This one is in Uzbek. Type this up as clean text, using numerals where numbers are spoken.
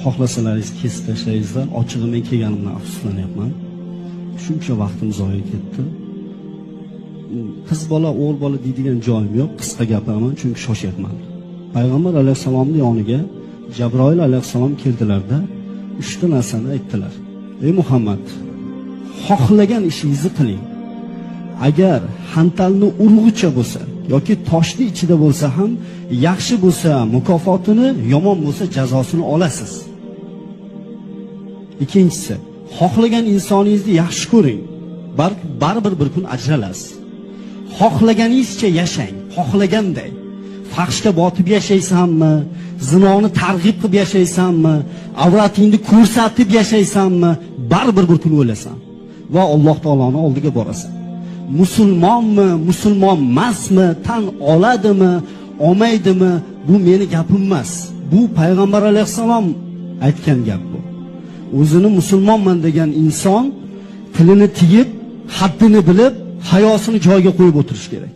Xohlasalaringiz kesib tashlaysizlar. Ochig'i men kelganimdan afsuslanyapman. Shuncha vaqtim zoya ketdi. Qiz bola, o'g'il bola deydigan joyim yo'q, qisqa gapiraman, chunki shoshyapman. Payg'ambar alayhissalomning yoniga Jabroil alayhissalom keldilarda, uchta narsani aytdilar. Ey Muhammad, xohlagan ishingizni qiling. Agar hantalni urug'icha bo'lsa yoki toshni ichida bo'lsa ham, yaxshi bo'lsa mukofotini, yomon bo'lsa jazosini olasiz. Ikkinchisi, xohlagan insoningizni yaxshi ko'ring. Baribir bir kun ajralasiz. Xohlaganingizcha yashang, xohlaganday. Fahshga botib yashaysanmi, zinoni targ'ib qilib yashaysanmi, avratingni ko'rsatib yashaysanmi, baribir bir kun o'lasan va Alloh taoloning oldiga borasan. Musulmonmi, musulmon emasmi, tan oladimi, olmaydimi, bu meni gapim emas. Bu payg'ambar alayhissalom aytgan gap bu. O'zini musulmonman degan inson tilini tiyib, haddini bilib, hayosini joyiga qo'yib o'tirish kerak.